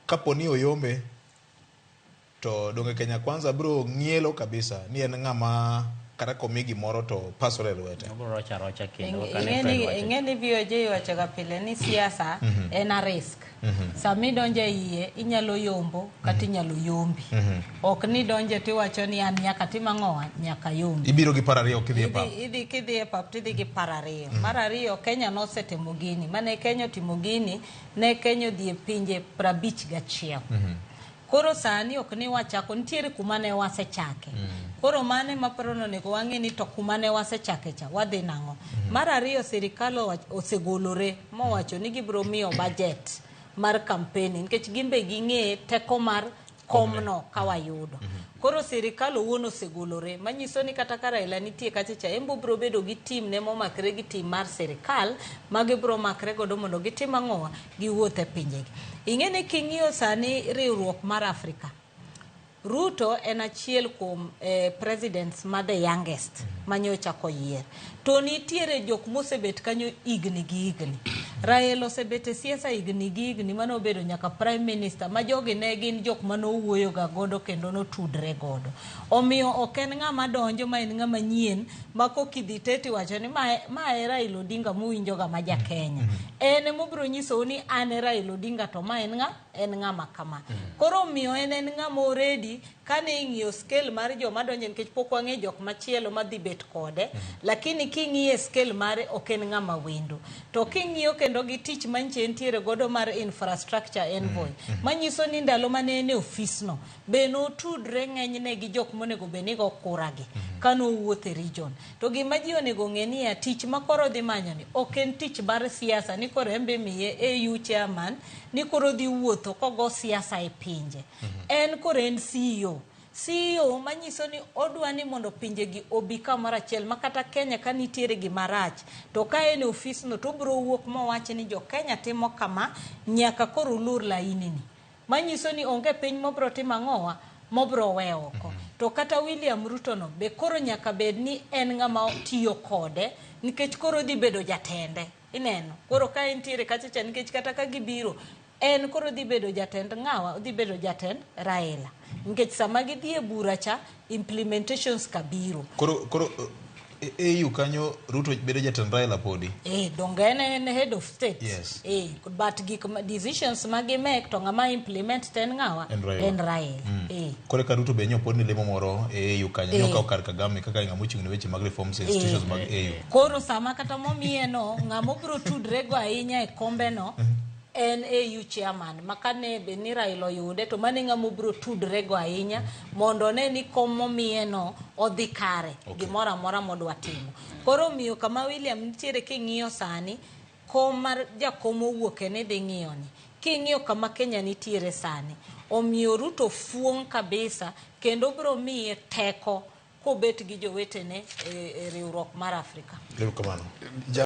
Kapo ni oyombe to donge Kenya Kwanza biro ng'ielo kabisa ni en ng'ama kata komi gimoro to pasore e lwete. Obiro rocho arocha kendo kaka ne Fred wacho. Ing'e ni VOJ iwachoga pile ni siasa en a risk. Sama idonjo e iye inyalo yombo kata inyalo yombi. Ok ni idonje tiwacho ni an nyaka tim ang'owa nyaka yombi. Ibiro gi paro ariyo kidhi e pap. Idhi kidhi e pap tidhi gi paro ariyo. Mar ariyo Kenya nosetimo gini. Mane Kenya otimo gini ne Kenya odhi e pinje 51. Koro sani ok ni wachako, nitiere kuma ne wasechake. Koro mano ema aparo ni onego wang'e ni to kuma ne wasechake cha, wadhi nang'o. Mar ariyo sirikal osegolore mowacho ni gibiro miyo budget mar campaign nikech gin be ging'e teko mar komno ka wayudo. Koro sirikal owuon osegolore manyiso ni kata ka Raila nitie kacha cha en be obiro bedo gi team ne momakre gi team mar sirikal ma gibiro makre godo mondo gitim ang'owa giwuoth e pinjegi. Ing'e ni king'iyo sani riwruok mar Afrika, Ruto en achiel kuom eh, presidents ma the youngest ma nyocha koyier. To nitiere jok mosebet kanyo higni gi higni. Raila osebet e siasa higni gi higni mane obedo nyaka prime minister ma jogi ne gin jok mane owuoyo ga godo kendo notudre godo. Omiyo ok en ng'ama donjo ma en ng'ama nyien ma kokidhi te tiwacho ni ma, ma e Raila Odinga muwinjo ga ma ja Kenya. En emobiro nyisou ni an e Raila Odinga to ma en ng'a? En ng'ama kama. Koro omiyo en en ng'ama already kane ing'iyo scale mar joma donje nikech pok wang'e jok machielo madhi bet kode, lakini king'iye scale mare ok en ng'ama wendo. To king'iyo kendo gi tich manche entiere godo mar infrastructure envoy, manyiso ni ndalo mane en e ofisno, be notudre ng'enyne gi jok monego bed ni go kura gi kane owuotho e region. To gima ji onego ong'e niya, tich ma koro odhi manyo ni ok en tich mar siasa ni koro en be imiye AU chairman ni koro odhi wuotho kogo siasa e pinje. En koro en CEO. CEO manyiso ni odwa ni mondo pinje gi obi kamoro achiel ma kata Kenya ka nitiere gima rach to ka en e ofisno to obiro wuok mowach ni jo Kenya timo kama nyaka koro ulur laini ni. Manyiso ni onge piny mobro timo ang'owa mobro we oko. To kata William Ruto no be koro nyaka bed ni en ng'ama tiyo kode nikech koro odhi bedo jatende. Ineno? Koro ka entiere kacha cha nikech kata ka gibiro en koro odhi bedo jatend ng'awa? Odhi bedo jatend Raila. Nikech sama gidhi e bura cha implementations ka biro. Koro koro e AU kanyo Ruto bedo jatend Raila podi. Eh, donge en en head of state. Yes. Eh, but gik ma decisions ma gi make to ng'ama implement to en ng'awa? En Raila. En Raila. Eh. Koro eka Ruto be nyo pod ni lemo moro e AU kanyo. Eh. Nyo okawo kar Kagame kaka ng'ama ochung' ne weche mag reforms e institutions mag AU. Koro sama kata momiye no, ng'ama obiro tudre go ahinya e kombe no en AU chairman ma kane bed ni Raila oyude to mano e ng'ama obiro tudre go ahinya mondo one ni kom momiye no odhi kare Okay. gimoro amora modwa timo. Koro omiyo kama William nitiere king'iyo sani kom mar jakom owuoke ni dhi ng'iyo ni. King'iyo kama Kenya nitiere sani, omiyo Ruto fuong' kabisa kendo biro miye teko kobet gi jowetene e, e riwruok mar Afrika. Erokamano.